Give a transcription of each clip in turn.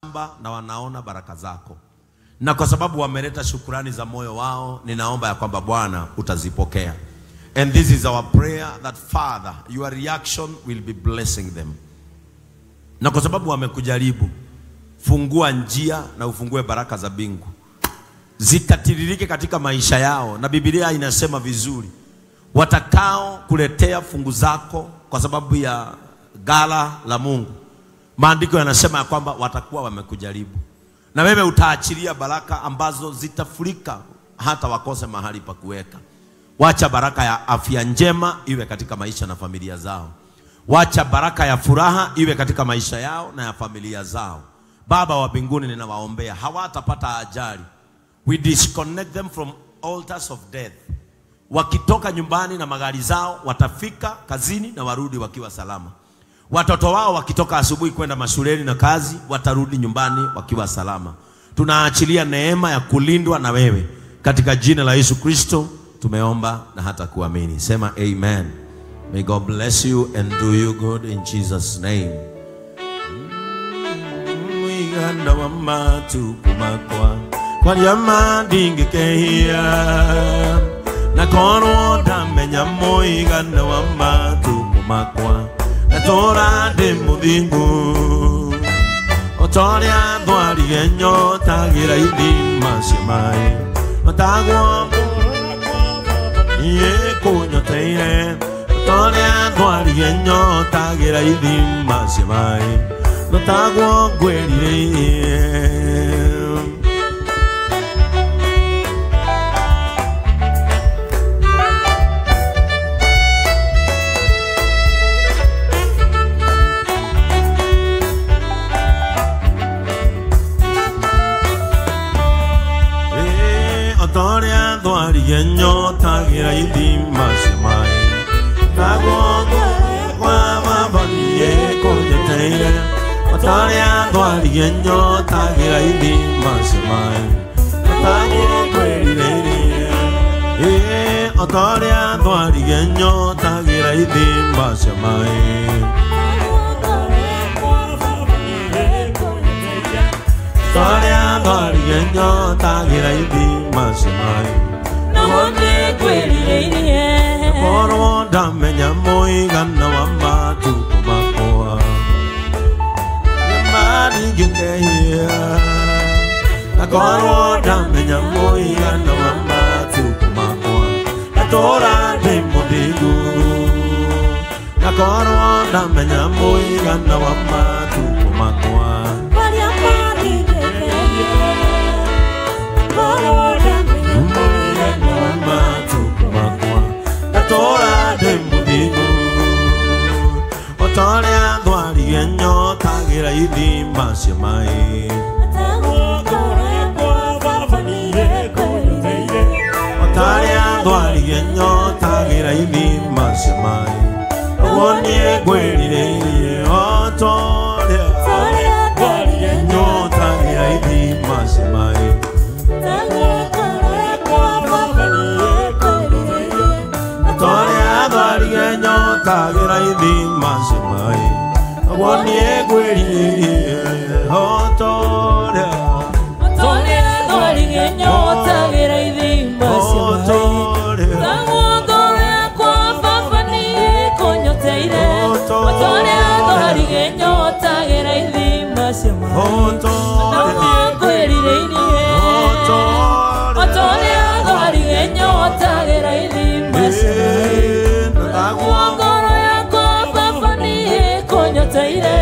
Na wanaona baraka zako. Na kwa sababu wameleta shukurani za moyo wao, ninaomba ya kwamba Bwana utazipokea. And this is our prayer that Father, your reaction will be blessing them. Na kwa sababu wamekujaribu, fungua njia na ufungue baraka za mbingu zikatiririke katika maisha yao. Na Biblia inasema vizuri, watakao kuletea fungu zako kwa sababu ya ghala la Mungu, maandiko yanasema ya kwamba watakuwa wamekujaribu. Na wewe utaachilia baraka ambazo zitafurika hata wakose mahali pa kuweka. Wacha baraka ya afya njema iwe katika maisha na familia zao. Wacha baraka ya furaha iwe katika maisha yao na ya familia zao. Baba wa mbinguni, ninawaombea hawatapata ajali. We disconnect them from altars of death. Wakitoka nyumbani na magari zao, watafika kazini na warudi wakiwa salama. Watoto wao wakitoka asubuhi kwenda mashuleni na kazi, watarudi nyumbani wakiwa salama. Tunaachilia neema ya kulindwa na wewe. Katika jina la Yesu Kristo tumeomba na hata kuamini. Sema amen. May God bless you and do you good in Jesus name. Mwiganda wa matuku makwa kwa ndingikehia na korwo ndamenya mũigana wa matukũ makwa natũra ndĩ mũthingu o ta ũrĩa thwarire nyotagĩra ithima cia maĩ matagwo niĩ kũnyoteire o ta ũrĩa thwarire nyotagĩra ithima cia maĩ matagwo ngwĩrirĩirie. Nyotagĩra ithima cia maĩ taguo kwa baba niĩ kũnyoteire o ta ũrĩa thwarire nyotagĩra ithima cia maĩ taguo ngwĩrirĩirie o ta ũrĩa thwarire nyotagĩra ithima cia maĩ ta ũrĩa thwarire nyotagĩra ithima cia maĩ. Korwo ndamenya mũigana wa matukũ makwa nĩmandingĩkehia na korwo ndamenya mũigana wa matukũ makwa ngatũra ndĩ mũthingu na korwo ndamenya mũigana wa matukũ makwa ngatũra ndĩ mũthingu o ta ũrĩa thwarire nyotagĩra ithima cia maĩ o ta ũrĩa thwarire nyotagĩra ithima cia maĩ ũguo niĩ ngwĩrirĩirie o ta ũrĩa thwarire nyotagĩra ithima cia maĩ. Nyotagĩra ithima cia maĩ ũguo niĩ ngwĩrirĩirie o ta ũrĩa thwarire nyotagĩra ithima cia maĩ taguo ngoro yakwa baba niĩ kũnyoteire o ta ũrĩa thwarire nyotagĩra ithima cia maĩ taguo ngwĩrirĩirie o ta ũrĩa thwarire nyotagĩra ithima cia maĩ taguo ngoro yakwa baba niĩ kũnyoteire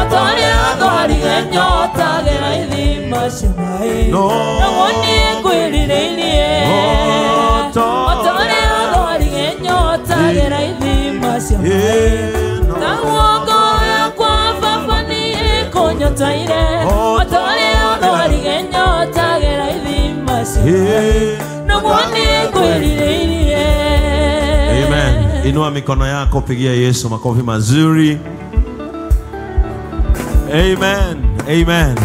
o ta ũrĩa thwarire nyotagĩra ithima cia maĩ naguo niĩ ngwĩrirĩirie o ta ũrĩa thwarire nyotagĩra ithima cia maĩ taguo ngoro yakwa baba niĩ kũnyoteire o ta ũrĩa thwarire nyotagĩra ithima cia maĩ naguo niĩ ngwĩrirĩirie. Amen. Inua mikono yako, pigia Yesu makofi mazuri. Amen. Amen.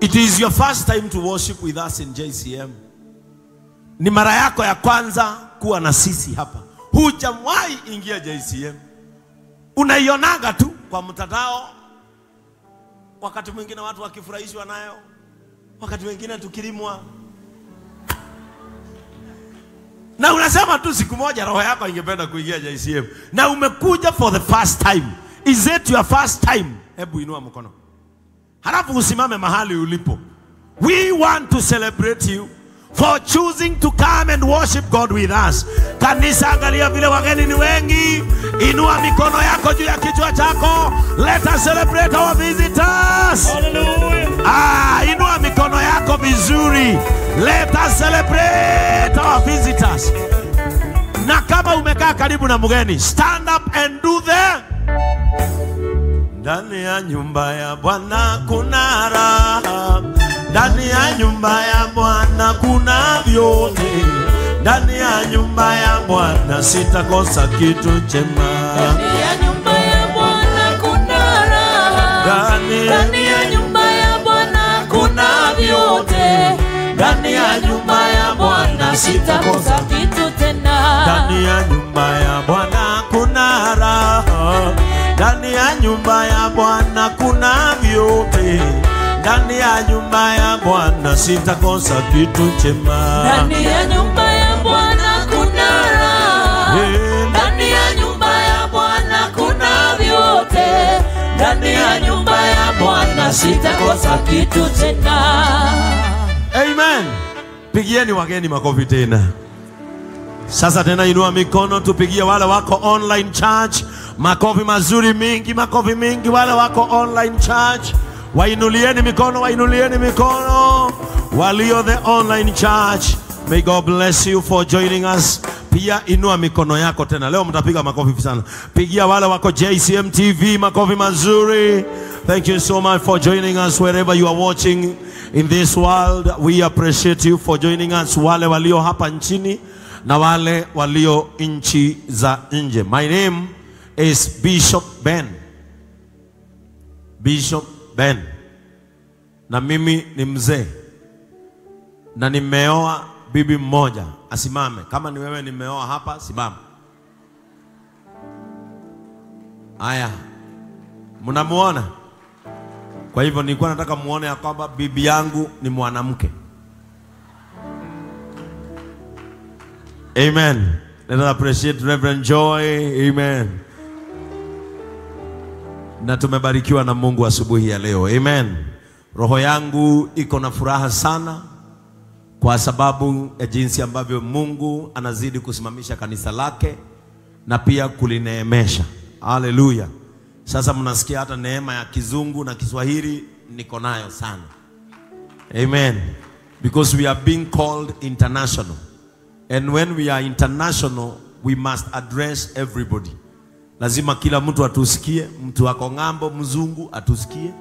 It is your first time to worship with us in JCM. Ni mara yako ya kwanza kuwa na sisi hapa. Hujawahi ingia JCM. Unaionaga tu kwa mtandao. Wakati mwingine watu wakifurahishwa nayo, wakati wengine tukilimwa. Na unasema tu siku moja roho yako ingependa kuingia JCM. Na umekuja for the first time. Is it your first time? Hebu inua mkono. Halafu usimame mahali ulipo. We want to celebrate you for choosing to come and worship God with us. Kanisa, angalia vile wageni ni wengi. Inua mikono yako juu ya kichwa chako. Let us celebrate our visitors. Hallelujah. Inua mikono yako vizuri. Let us celebrate our visitors. Na kama umekaa karibu na mgeni, stand up and do the. Ndani ya nyumba ya Bwana kuna raha. Ndani ya nyumba ya Bwana kuna vyote. Ndani ya nyumba ya Bwana sitakosa kitu chema. Ndani ya nyumba ya Bwana kuna raha. Ndani ya nyumba ya Bwana kuna vyote. Ndani ya nyumba ya Bwana sitakosa kitu tena. Ndani ya nyumba ya Bwana kuna raha. Ndani ya nyumba ya Bwana kuna vyote. Ndani ya nyumba ya Bwana sitakosa kitu chema. Ndani ya nyumba ya Bwana kuna raha. Ndani ya nyumba ya Bwana kuna vyote. Ndani ya nyumba ya Bwana sitakosa kitu tena. Amen. Pigieni wageni makofi tena. Sasa tena inua mikono tupigie wale wako online church makofi mazuri mingi, makofi mingi wale wako online church. Wainulieni mikono, wainulieni mikono walio the online church. May God bless you for joining us. Pia inua mikono yako tena. Leo mtapiga makofi sana. Pigia wale wako JCM TV makofi mazuri. Thank you so much for joining us wherever you are watching in this world. We appreciate you for joining us. Wale walio hapa nchini na wale walio nchi za nje. My name is Bishop Ben. Bishop Ben. Na mimi ni mzee. Na nimeoa bibi mmoja. Asimame. Kama ni wewe nimeoa hapa, simama. Aya. Mnamuona? Kwa hivyo nilikuwa nataka muone ya kwamba bibi yangu ni mwanamke. Amen. Let us appreciate Reverend Joy. Amen. Na tumebarikiwa na Mungu asubuhi ya leo. Amen. Roho yangu iko na furaha sana kwa sababu ya jinsi ambavyo Mungu anazidi kusimamisha kanisa lake na pia kulineemesha. Hallelujah. Sasa mnasikia hata neema ya Kizungu na Kiswahili niko nayo sana. Amen. Because we are being called international. And when we are international, we must address everybody. Lazima kila mtu atusikie. Mtu ako ng'ambo mzungu atusikie.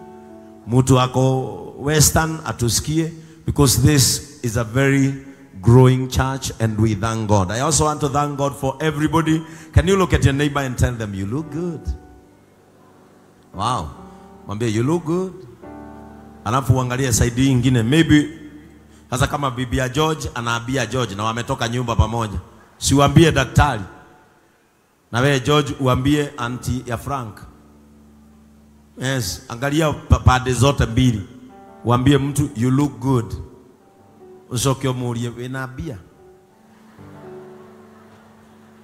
Mtu ako western atusikie. Because this is a very growing church and we thank God. I also want to thank God for everybody. Can you look at your neighbor and tell them you look good? Wow. Mwambie you look good. Alafu uangalie side nyingine. Maybe sasa kama bibi ya George anaambia George na wametoka nyumba pamoja. Si uambie daktari. Na wewe George uambie auntie ya Frank. Yes, angalia pande zote mbili. Uambie mtu you look good. Ucoke umurie wina mbia.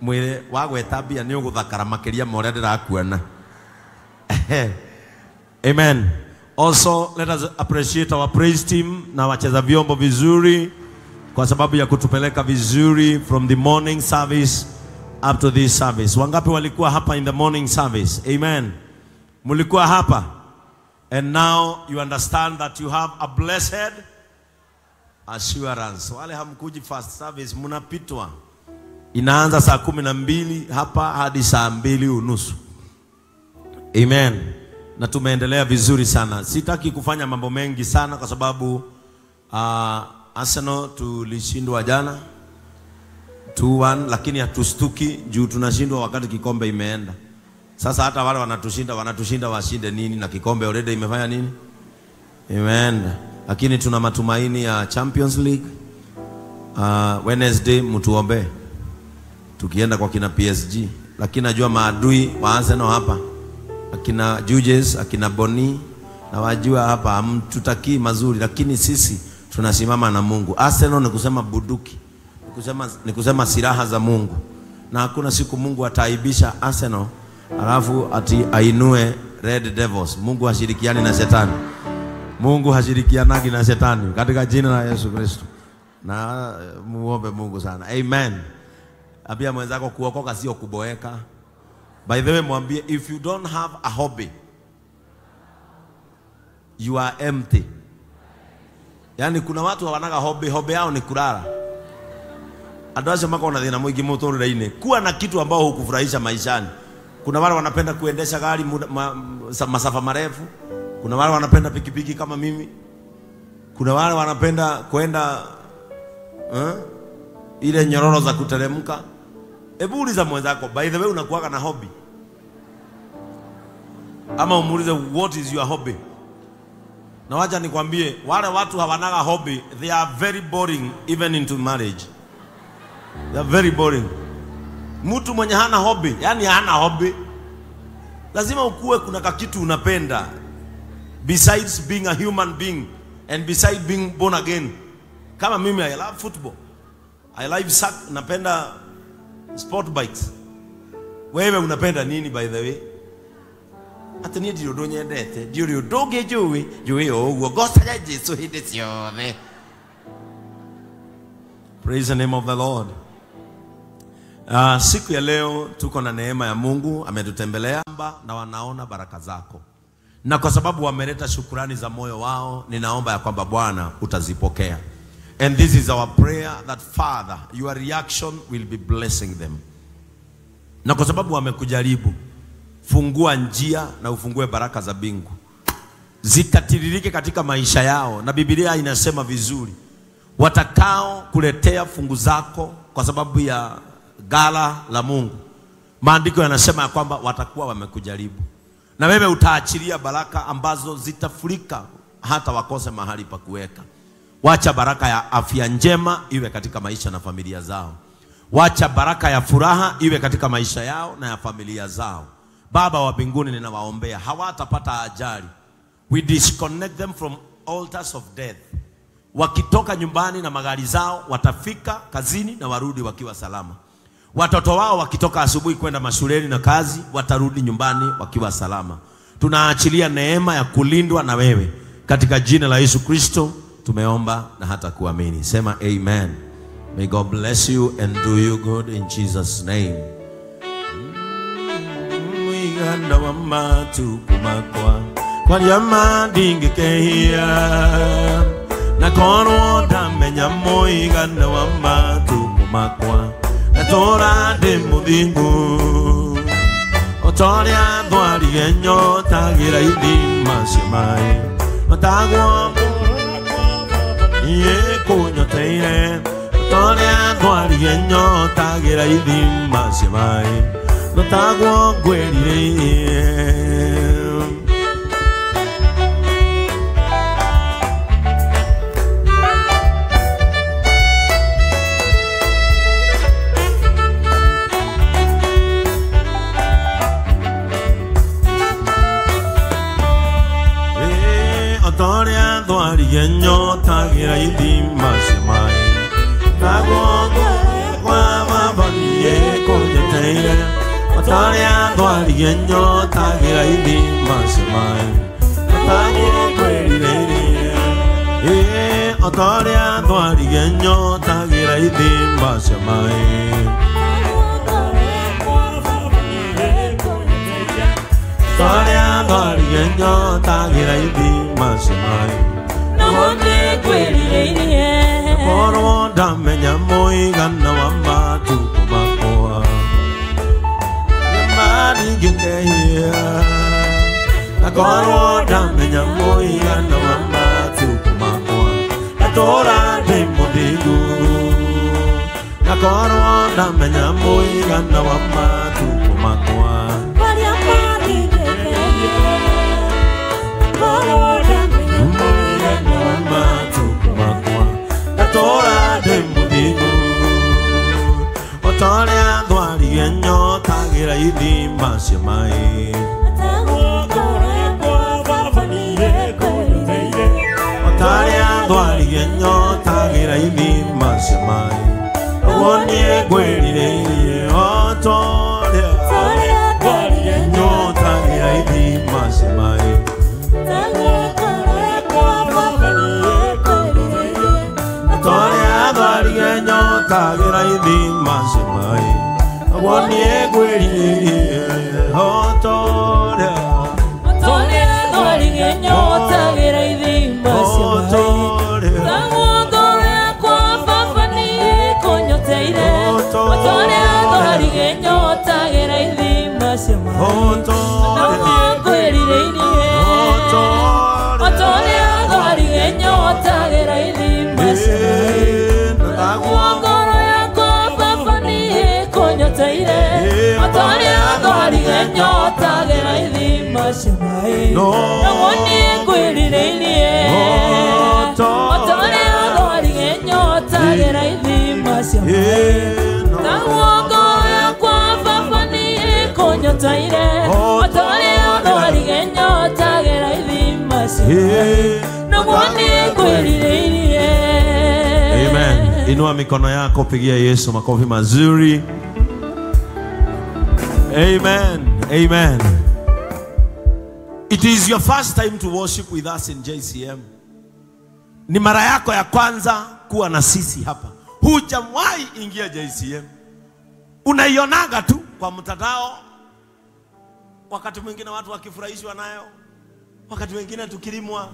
Mwire wagweta mbia ni uguthakara makiria ma uria ndirakuona. Amen. Also, let us appreciate our praise team na wacheza vyombo vizuri kwa sababu ya kutupeleka vizuri from the morning service up to this service. Wangapi walikuwa hapa in the morning service? Amen. Mulikuwa hapa. And now you understand that you have a blessed assurance. Wale hamkuji first service mnapitwa. Inaanza saa 12 hapa hadi saa 2:30. Amen. Na tumeendelea vizuri sana. Sitaki kufanya mambo mengi sana kwa sababu Arsenal tulishindwa jana 2-1, lakini hatustuki juu tunashindwa wakati kikombe imeenda. Sasa hata wale wanatushinda washinde nini na kikombe already imefanya nini? Imeenda. Lakini tuna matumaini ya Champions League. Wednesday mtuombe tukienda kwa kina PSG. Lakini najua maadui wa Arsenal hapa, akina Juges, akina Boni, Na wajua hapa hamtutakii mazuri, lakini sisi tunasimama na Mungu. Arsenal ni kusema buduki, ni kusema silaha za Mungu. Na hakuna siku Mungu ataibisha Arsenal alafu ati ainue Red Devils. Mungu hashirikiani na shetani. Mungu hashirikianagi na shetani katika jina la Yesu Kristo. Na muombe Mungu sana. Amen. Ambia mwenzako kuokoka sio kuboeka. By the way, mwambie if you don't have a hobby, you are empty. Yani kuna watu hawanaga hobby, hobby yao ni kulala. Andũ mako na thĩna mũingĩ mũtũrĩre-inĩ. Kuwa na kitu ambao hukufurahisha maishani. Kuna wale wanapenda kuendesha gari masafa marefu. Kuna wale wanapenda pikipiki kama mimi. Kuna wale wanapenda kwenda ile nyororo za kuteremka. Hebu uliza mwenzako, by the way unakuwaga na hobby? Ama umuulize what is your hobby? Na wacha nikwambie, wale watu hawanaga hobby, they are very boring even into marriage. They are very boring. Mtu mwenye hana hobby, yani hana hobby, lazima ukue kuna kakitu unapenda. Besides being a human being and besides being born again. Kama mimi, I love football. I love soccer, napenda sport bikes. Wewe unapenda nini by the way? Ati niĩ ndirĩ ũndũ nyendete, ndirĩ ũndũ ũngĩ njũĩ, njũĩ o ũguo, ngocaga Jesũ hĩndĩ ciothe. Praise the name of the Lord. Siku ya leo tuko na neema ya Mungu, ametutembelea na wanaona baraka zako. Na kwa sababu wameleta shukrani za moyo wao, ninaomba ya kwamba Bwana utazipokea. And this is our prayer that Father, your reaction will be blessing them. Na kwa sababu wamekujaribu, fungua njia na ufungue baraka za mbingu zikatiririke katika maisha yao. Na Biblia inasema vizuri, watakao kuletea fungu zako kwa sababu ya gala la Mungu, maandiko yanasema ya kwamba watakuwa wamekujaribu. Na wewe utaachilia baraka ambazo zitafurika hata wakose mahali pa kuweka. Wacha baraka ya afya njema iwe katika maisha na familia zao. Wacha baraka ya furaha iwe katika maisha yao na ya familia zao. Baba wa mbinguni, ninawaombea hawatapata ajali. We disconnect them from altars of death. Wakitoka nyumbani na magari zao watafika kazini na warudi wakiwa salama. Watoto wao wakitoka asubuhi kwenda mashuleni na kazi watarudi nyumbani wakiwa salama. Tunaachilia neema ya kulindwa na wewe katika jina la Yesu Kristo tumeomba na hata kuamini. Sema amen. May God bless you and do you good in Jesus name. Mwiganda wa matu kumakwa kwa yama dingekehia na korwo ndamenya mwiganda wa matu kumakwa na tora ndi muthingu otoria thwarire nyota gira ithima cia maĩ matagwo niĩ kũnyoteire otoria thwarire nyota gira ithima cia maĩ matagwo ngwĩrirĩirie. Nyota gira ithima cia maĩ tagwo kwa baba niĩ kũnyoteire otoria thwarire nyota gira ithima cia maĩ matagwo ngwĩrirĩirie otoria thwarire nyota gira ithima cia maĩ otoria thwarire nyota gira ithima cia maĩ korwo ndamenya mũigana wa matukũ makwa nĩmaringĩkehia na korwo ndamenya mũigana wa matukũ makwa ndatũra ndĩ mũthingu na korwo ndamenya mũigana wa matukũ makwa ndatũra ndĩ mũthingu otoria thwarire nyota gira ithima cia maĩ Ndwarire nyota gera ithima cia maĩ, ũguo niĩ ngwĩrirĩirie o ta ũrĩa ndwarire nyota gera ithima cia maĩ. Ndwarire nyota gera ithima cia maĩ, ũguo niĩ ngwĩrirĩirie o ta ũrĩa ndwarire nyota gera ithima cia maĩ. Taguo ngoro yakwa Baba niĩ ĩkũnyoteire, o ta ũrĩa ndwarire nyota gera ithima cia maĩ. Taguo ngwĩrirĩirie o ta ũrĩa ndwarire nyota gera ithima cia maĩ. Taguo ngoro yakwa Baba niĩ ĩkũnyoteire, o ta ũrĩa ndwarire nyota gera ithima cia maĩ. Naguo niĩ ngwĩrirĩirie o ta ũrĩa ndwarire nyota gera ithima cia maĩ. Taguo ngoro yakwa Baba niĩ ĩkũnyoteire, o ta ũrĩa ndwarire nyota gera ithima cia maĩ. Naguo niĩ ngwĩrirĩirie. Amen. Inua mikono yako, pigia Yesu makofi mazuri. Amen. Amen. It is your first time to worship with us in JCM. Ni mara yako ya kwanza kuwa na sisi hapa. Hujawahi ingia JCM. Unaionaga tu kwa mtandao. Wakati mwingine watu wakifurahishwa nayo, wakati mwingine tukilimwa.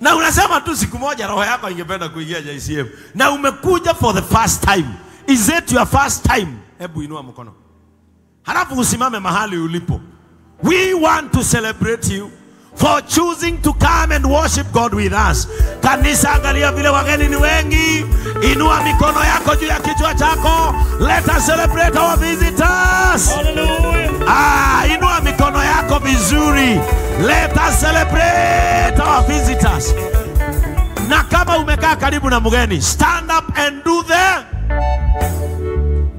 Na unasema tu siku moja roho yako ingependa kuingia JCM. Na umekuja for the first time. Is it your first time? Hebu inua mkono. Halafu usimame mahali ulipo. We want to celebrate you for choosing to come and worship God with us. Kanisa, angalia vile wageni ni wengi. Inua mikono yako juu ya kichwa chako. Let us celebrate our visitors. Hallelujah. Inua mikono yako vizuri. Let us celebrate our visitors. Na kama umekaa karibu na mgeni, stand up and do the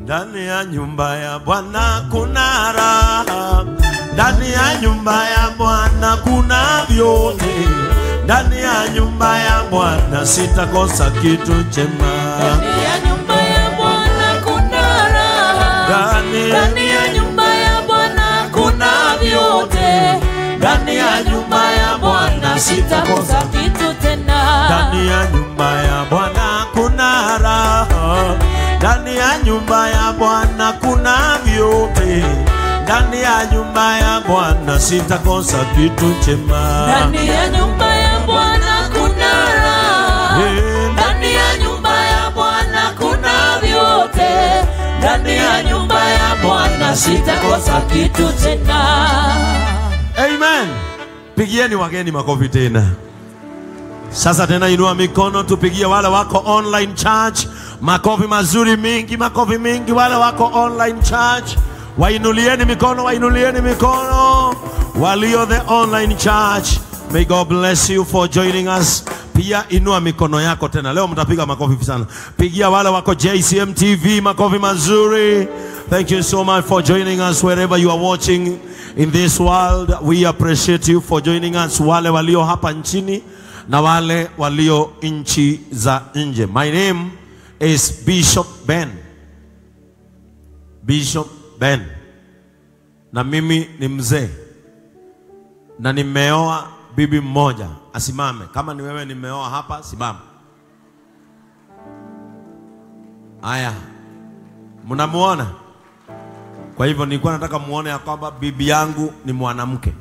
Ndani ya nyumba ya Bwana kuna raha, ndani ya nyumba ya Bwana kuna vyote, ndani ya nyumba ya Bwana sitakosa kitu chema. Ndani ya nyumba ya Bwana kuna raha, ndani ya nyumba ya Bwana kuna vyote, ndani ya nyumba ya Bwana sitakosa kitu tena. Ndani ya nyumba ya Bwana kuna raha, ndani ya nyumba ya Bwana kuna vyote, ndani ya nyumba ya Bwana sitakosa kitu chema. Ndani ya nyumba ya Bwana kuna raha, ndani ya nyumba ya Bwana kuna vyote, ndani ya nyumba ya Bwana sitakosa kitu tena. Amen. Pigieni wageni makofi tena. Sasa tena inua mikono tupigie wale wako online church makofi mazuri mingi, makofi mingi. Wale wako online church wainulieni mikono, wainulieni mikono. Walio the online church, may God bless you for joining us. Pia inua mikono yako tena. Leo mtapiga makofi sana. Pigia wale wako JCM TV makofi mazuri. Thank you so much for joining us wherever you are watching in this world. We appreciate you for joining us. Wale walio hapa nchini na wale walio nchi za nje. My name is Bishop Ben. Bishop Ben. Na mimi ni mzee. Na nimeoa bibi mmoja. Asimame. Kama ni wewe nimeoa hapa, simama. Aya. Mnamuona? Kwa hivyo nilikuwa nataka muone ya kwamba bibi yangu ni mwanamke.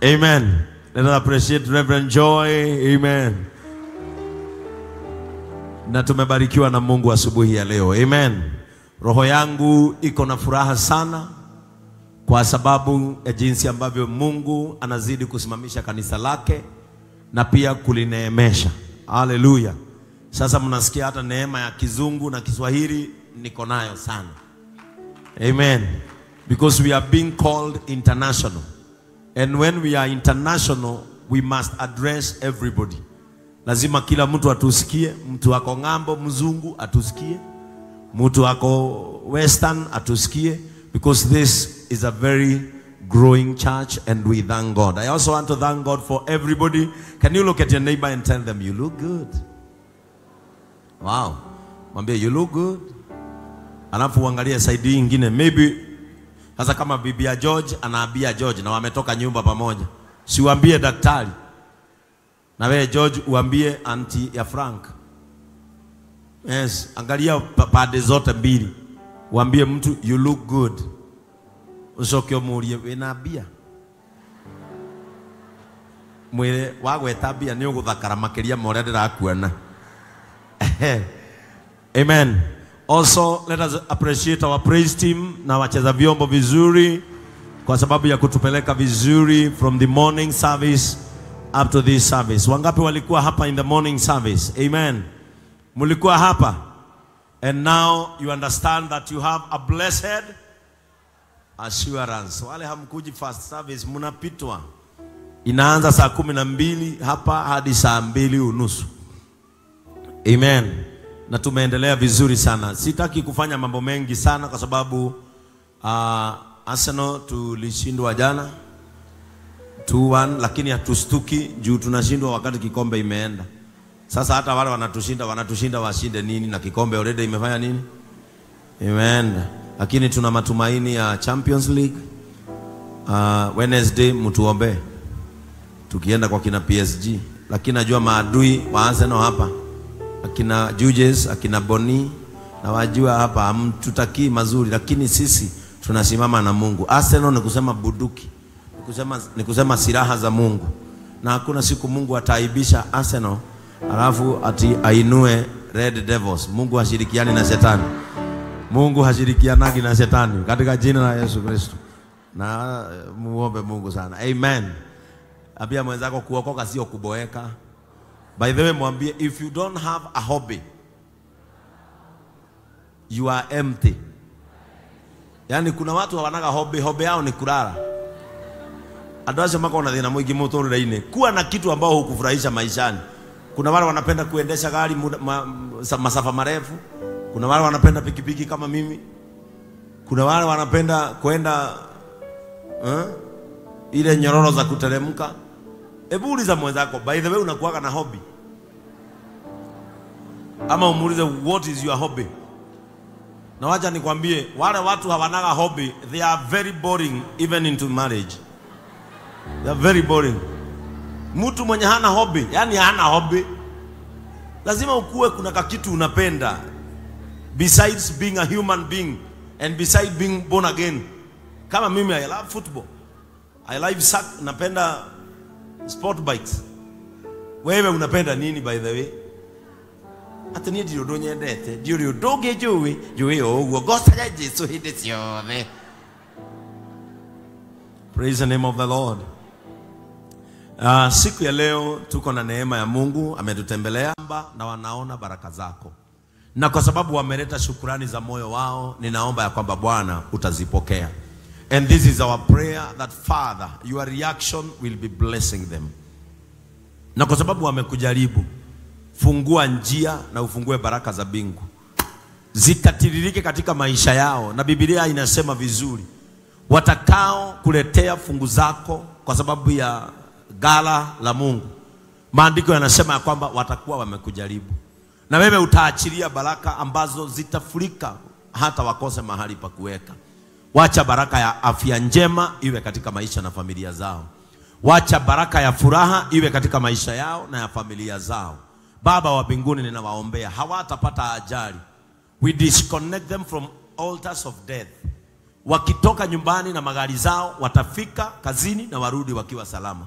Amen. Let us appreciate Reverend Joy. Amen. Na tumebarikiwa na Mungu asubuhi ya leo. Amen. Roho yangu iko na furaha sana kwa sababu ya jinsi ambavyo Mungu anazidi kusimamisha kanisa lake na pia kulineemesha. Hallelujah. Sasa mnasikia hata neema ya Kizungu na Kiswahili niko nayo sana. Amen. Because we are being called international. And when we are international, we must address everybody. Lazima kila mtu atusikie. Mtu ako ng'ambo mzungu atusikie. Mtu ako western atusikie. Because this is a very growing church, and we thank God. I also want to thank God for everybody. Can you look at your neighbor and tell them, you look good? Wow. Mwambie, you look good. Alafu uangalie side nyingine. Maybe sasa kama bibi ya George anaambia George na wametoka nyumba pamoja. Si uambie daktari. Na wewe George uambie auntie ya Frank. Yes, angalia pande zote mbili. Uambie mtu you look good. Ucoke umurie wina mbia. Mwire wagweta mbia ni uguthakara makiria ma uria ndirakuona. Amen. Also, let us appreciate our praise team na wacheza vyombo vizuri kwa sababu ya kutupeleka vizuri from the morning service up to this service. Wangapi walikuwa hapa in the morning service? Amen. Mulikuwa hapa. And now you understand that you have a blessed assurance. Wale hamkuji first service mnapitwa. Inaanza saa 12 hapa hadi saa 2:30. Amen. Na tumeendelea vizuri sana. Sitaki kufanya mambo mengi sana kwa sababu Arsenal tulishindwa jana 2-1, lakini hatustuki juu tunashindwa wakati kikombe imeenda. Sasa hata wale wanatushinda washinde nini na kikombe already imefanya nini? Imeenda. Lakini tuna matumaini ya Champions League. Wednesday mtuombe tukienda kwa kina PSG. Lakini najua maadui wa Arsenal hapa, akina Juges, akina Boni, na wajua hapa hamtutakii mazuri, lakini sisi tunasimama na Mungu. Arsenal ni kusema buduki, ni kusema silaha za Mungu. Na hakuna siku Mungu ataibisha Arsenal alafu ati ainue Red Devils. Mungu hashirikiani na shetani. Mungu hashirikianagi na shetani katika jina la Yesu Kristo. Na muombe Mungu sana. Amen. Ambia mwenzako kuokoka sio kuboeka. By the way, mwambie, if you don't have a hobby, you are empty. Yani kuna watu hawanaga hobby, hobby yao ni kulala. Andu acio makoragwo na thina mwingi muturire-ini. Kuwa na kitu ambao hukufurahisha maishani. Kuna wale wanapenda kuendesha gari masafa marefu. Kuna wale wanapenda pikipiki kama mimi. Kuna wale wanapenda kwenda ile nyororo za kuteremka. Hebu uliza mwenzako, by the way, unakuwaga na hobby? Ama umuulize, what is your hobby? Na wacha nikwambie, wale watu hawanaga hobby, they are very boring even into marriage. They are very boring. Mtu mwenye hana hobby, yani hana hobby, lazima ukue kuna kakitu unapenda. Besides being a human being and besides being born again. Kama mimi, I love football. I love soccer, napenda sport bikes. Wewe unapenda nini by the way? Ati ni ndirĩ ũndũ nyendete, ndirĩ ũndũ ũngĩ njũĩ, njũĩ o ũguo, ngocaga Jesũ hĩndĩ ciothe. Praise the name of the Lord. Siku ya leo tuko na neema ya Mungu, ametutembelea na wanaona baraka zako. Na kwa sababu wameleta shukurani za moyo wao, ninaomba ya kwamba Bwana utazipokea. And this is our prayer that Father, your reaction will be blessing them. Na kwa sababu wamekujaribu, fungua njia na ufungue baraka za mbingu zikatiririke katika maisha yao. Na Biblia inasema vizuri, watakao kuletea fungu zako kwa sababu ya gala la Mungu, maandiko yanasema ya kwamba watakuwa wamekujaribu. Na wewe utaachilia baraka ambazo zitafurika hata wakose mahali pa kuweka. Wacha baraka ya afya njema iwe katika maisha na familia zao. Wacha baraka ya furaha iwe katika maisha yao na ya familia zao. Baba wa mbinguni, ninawaombea hawatapata ajali. We disconnect them from altars of death. Wakitoka nyumbani na magari zao, watafika kazini na warudi wakiwa salama.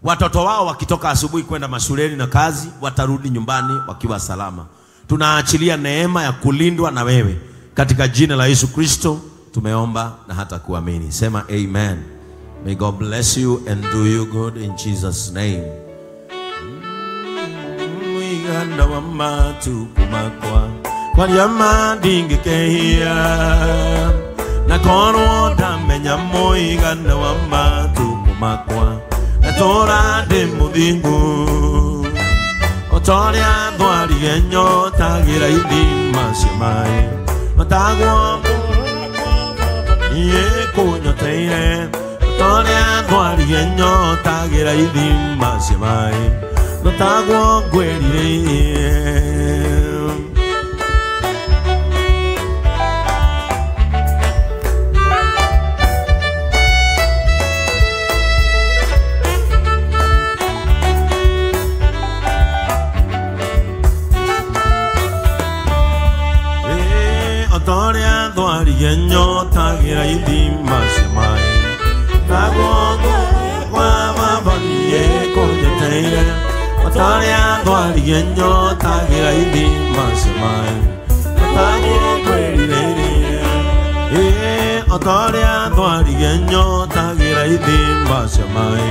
Watoto wao wakitoka asubuhi kwenda mashuleni na kazi, watarudi nyumbani wakiwa salama. Tunaachilia neema ya kulindwa na wewe. Katika jina la Yesu Kristo tumeomba na hata kuamini. Sema amen. May God bless you and do you good in Jesus name. Mwiganda wa matukumakwa kwa yama dingikehia na korwo ndamenya mwiganda wa matukumakwa na tora ndi muthingu otoria thwarire nyota gira ithima cia mai otagwo niĩ kũnyoteire thwaririe nyota gĩra ithima cia maĩ no taguo ngwĩrirĩirie. Otorĩa thwaririe nyota gĩra ithima cia maĩ taguo kwa baba niĩ kũnyeteire. Otorĩa thwaririe nyota gĩra ithima cia maĩ taguo ngwĩrirĩirie. Otorĩa thwaririe nyota gĩra ithima cia maĩ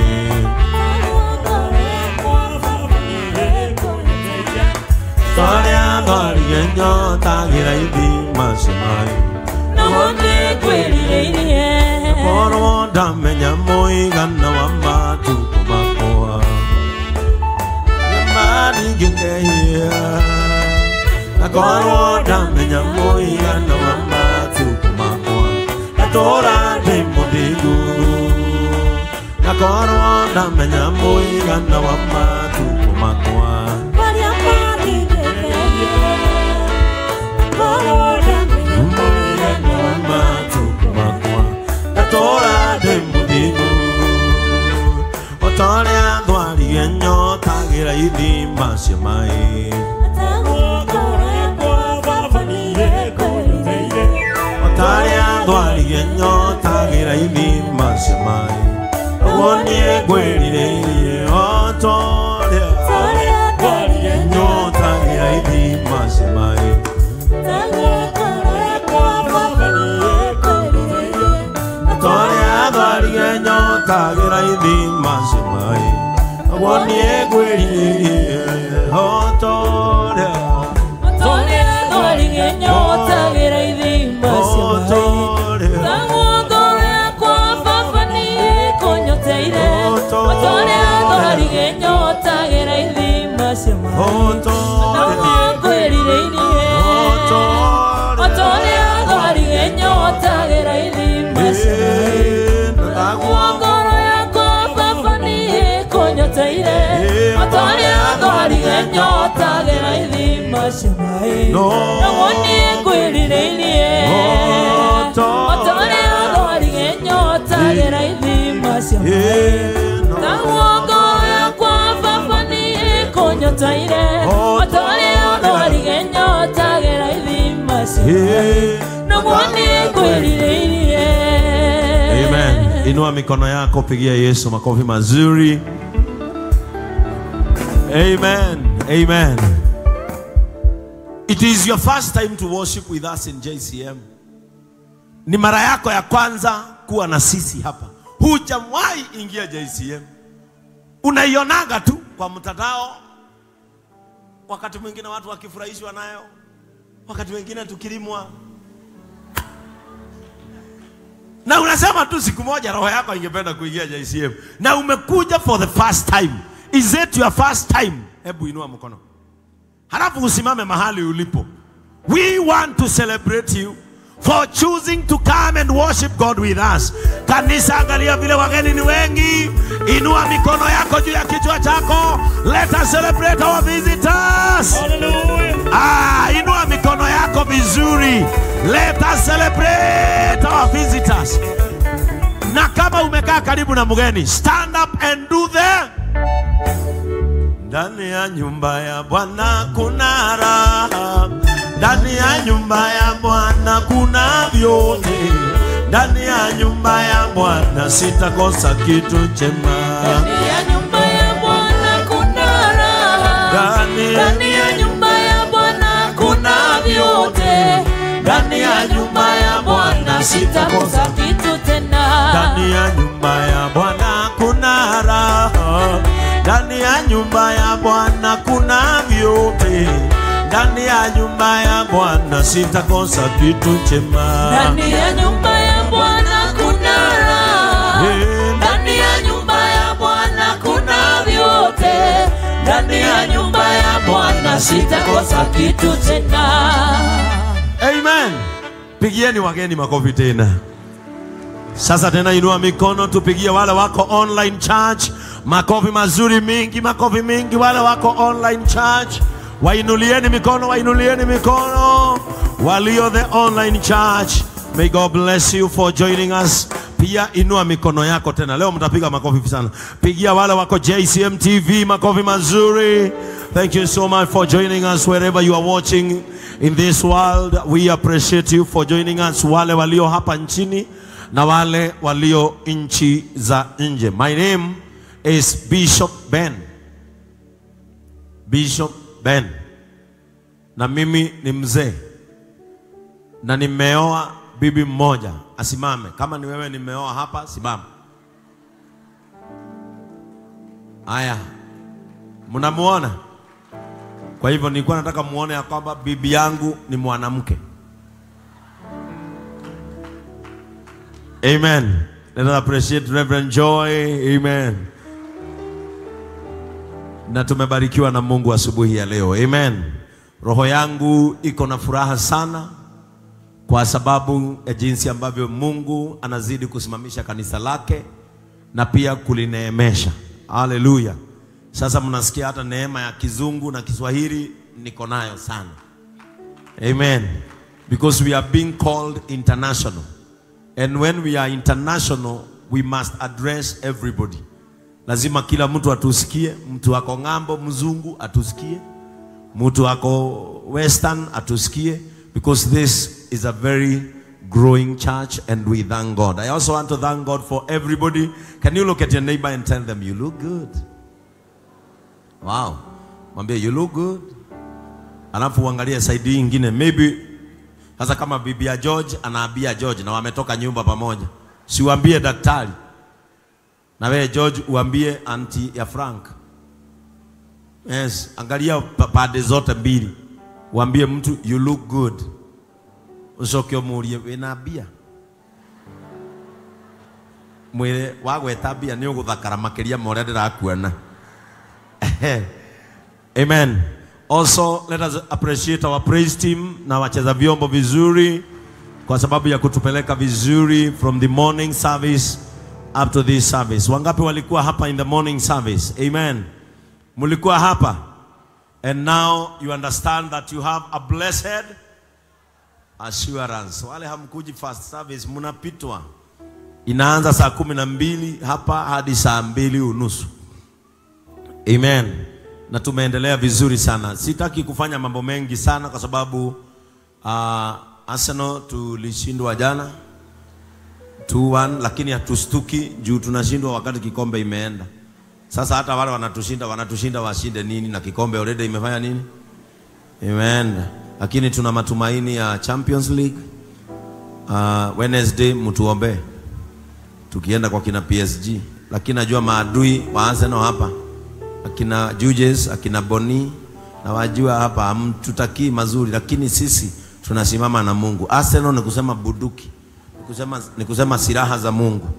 Otorĩa thwaririe nyota gĩra ithima cia maĩ Noguo nĩngwĩrirĩirie. Korwo ndamenya mũigana wa matukũ makwa nĩmaringĩkehia. Na korwo ndamenya mũigana wa matukũ makwa ngatũũra ndĩ mũthingu. Na korwo ndamenya mũigana wa matukũ makwa Marĩa maringĩkehia. Korwo ndamenya mũigana wa matukũ makwa ngatũũra ndĩ mũthingu. Otorĩa thwaririe nyota gĩra ithima cia maĩ Otorĩa thwaririe nyota gĩra ithima cia maĩ ũguo niĩ ngwĩrirĩirie. Otorĩa thwaririe nyota gĩra ithima cia maĩ Otorĩa thwaririe nyota gĩra ithima cia maĩ ũguo niĩ ngwĩrirĩirie. Otorĩa thwaririe nyota gĩra ithima cia maĩ taguo ngoro yakwa baba niĩ kũnyoteire. Otorĩa thwaririe nyota gĩra ithima cia maĩ taguo ngwĩrirĩirie. Otorĩa thwaririe nyota gĩra ithima cia maĩ taguo ngoro yakwa baba niĩ kũnyoteire. Otorĩa thwaririe nyota gĩra ithima cia maĩ noguo niĩ ngwĩrirĩirie. Otorĩa thwaririe nyota gĩra ithima cia maĩ taguo ngoro yakwa baba niĩ kũnyoteire. Otorĩa thwaririe nyota gĩra ithima cia maĩ noguo niĩ ngwĩrirĩirie. Amen. Inua mikono yako, pigia Yesu makofi mazuri. Amen. Amen. It is your first time to worship with us in JCM. Ni mara yako ya kwanza kuwa na sisi hapa. Hujawahi ingia JCM. Unaionaga tu kwa mtandao. Wakati mwingine watu wakifurahishwa nayo, wakati wengine tukilimwa. Na unasema tu siku moja roho yako ingependa kuingia JCM. Na umekuja for the first time. Is it your first time? Hebu inua mkono. Halafu usimame mahali ulipo. We want to celebrate you for choosing to come and worship God with us. Kanisa, angalia vile wageni ni wengi. Inua mikono yako juu ya kichwa chako. Let us celebrate our visitors. Hallelujah. Inua mikono yako vizuri. Let us celebrate our visitors. Na kama umekaa karibu na mgeni, stand up and do the Ndani ya nyumba ya Bwana kuna raha. Ndani ya nyumba ya Bwana kuna vyote. Ndani ya nyumba ya Bwana sitakosa kitu chema. Ndani ya nyumba ya Bwana kuna raha. Ndani ya nyumba ya Bwana kuna vyote. Ndani ya nyumba ya Bwana sitakosa kitu tena. Ndani ya nyumba ya Bwana kuna raha. Ndani ya nyumba ya Bwana kuna vyote. Ndani ya nyumba ya Bwana sitakosa kitu chema. Ndani ya nyumba ya Bwana kuna raha. Ndani ya nyumba ya Bwana kuna vyote. Ndani ya nyumba ya Bwana sitakosa kitu tena. Amen. Pigieni wageni makofi tena. Sasa tena inua mikono, tupigie wale wako online church makofi mazuri mingi, makofi mingi. Wale wako online church, wainulieni mikono, wainulieni mikono. Walio the online church, may God bless you for joining us. Pia inua mikono yako tena. Leo mtapiga makofi sana. Pigia wale wako JCM TV makofi mazuri. Thank you so much for joining us wherever you are watching in this world. We appreciate you for joining us. Wale walio hapa nchini na wale walio nchi za nje. My name is Bishop Ben. Bishop Ben. Na mimi ni mzee. Na nimeoa bibi mmoja. Asimame. Kama ni wewe nimeoa hapa, simama. Aya. Mnamuona? Kwa hivyo nilikuwa nataka muone ya kwamba bibi yangu ni mwanamke. Amen. Let us appreciate Reverend Joy. Amen. Na tumebarikiwa na Mungu asubuhi ya leo. Amen. Roho yangu iko na furaha sana kwa sababu ya jinsi ambavyo Mungu anazidi kusimamisha kanisa lake na pia kulineemesha. Hallelujah. Sasa mnasikia hata neema ya Kizungu na Kiswahili niko nayo sana. Amen. Because we are being called international. And when we are international, we must address everybody. Lazima kila mtu atusikie. Mtu ako ng'ambo mzungu atusikie. Mtu ako western atusikie. Because this is a very growing church and we thank God. I also want to thank God for everybody. Can you look at your neighbor and tell them you look good? Wow. Mwambie you look good. Alafu uangalie side nyingine. Maybe sasa kama bibi ya George anaambia George na wametoka nyumba pamoja. Si uambie daktari. Na wewe George uambie auntie ya Frank. Yes, angalia pande zote mbili. Uambie mtu you look good. Ucoke umurie wina mbia. Mwire wagweta mbia ni uguthakara makiria ma uria ndirakuona. Amen. Also, let us appreciate our praise team na wacheza vyombo vizuri kwa sababu ya kutupeleka vizuri from the morning service up to this service. Wangapi walikuwa hapa in the morning service? Amen. Mulikuwa hapa. And now you understand that you have a blessed assurance. Wale hamkuji first service mnapitwa. Inaanza saa 12 hapa hadi saa 2:30. Amen. Na tumeendelea vizuri sana. Sitaki kufanya mambo mengi sana kwa sababu Arsenal tulishindwa jana 2-1, lakini hatustuki juu tunashindwa wakati kikombe imeenda. Sasa hata wale wanatushinda washinde nini na kikombe already imefanya nini? Imeenda. Lakini tuna matumaini ya Champions League. Wednesday mtuombe tukienda kwa kina PSG. Lakini najua maadui wa Arsenal hapa, akina Juges, akina Boni, na wajua hapa hamtutakii mazuri, lakini sisi tunasimama na Mungu. Arsenal ni kusema buduki, ni kusema silaha za Mungu.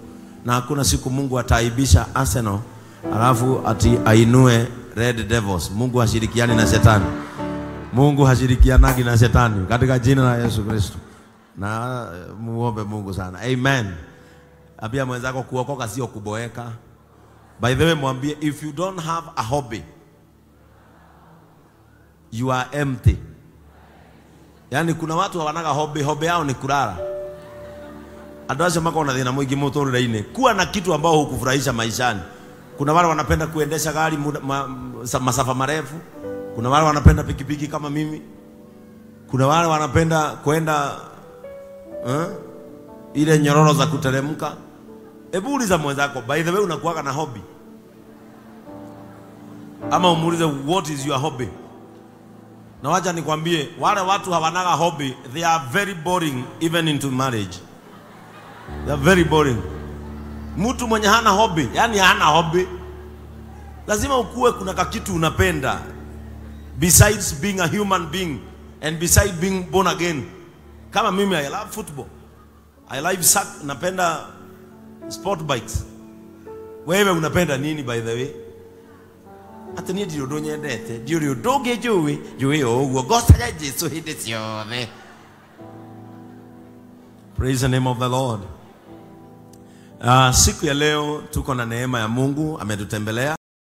Na hakuna siku Mungu ataibisha Arsenal alafu ati ainue Red Devils. Mungu hashirikiani na shetani. Mungu hashirikianagi na shetani katika jina la Yesu Kristo. Na muombe Mungu sana. Amen. Ambia mwenzako kuokoka sio kuboeka. By the way, mwambie if you don't have a hobby, you are empty. Yani kuna watu hawanaga hobby, hobby yao ni kulala. Andũ acio makona thĩna mũingĩ mũtũrĩre-inĩ. Kuwa na kitu ambao hukufurahisha maishani. Kuna wale wanapenda kuendesha gari masafa marefu. Kuna wale wanapenda pikipiki kama mimi. Kuna wale wanapenda kwenda ile nyororo za kuteremka. Hebu uliza mwenzako, by the way unakuwaga na hobby? Ama umuulize what is your hobby? Na wacha nikwambie, wale watu hawanaga hobby, they are very boring even into marriage. They are very boring. Mtu mwenye hana hobby, yani hana hobby, lazima ukue kuna kakitu unapenda. Besides being a human being and besides being born again. Kama mimi, I love football. I love soccer, napenda sport bikes. Wewe unapenda nini by the way? Ati ni ndirĩ ũndũ nyendete, ndirĩ ũndũ ũngĩ njũĩ, njũĩ o ũguo, ngocaga Jesũ hĩndĩ ciothe. Praise the name of the Lord. Siku ya leo tuko na neema ya Mungu ametutembelea.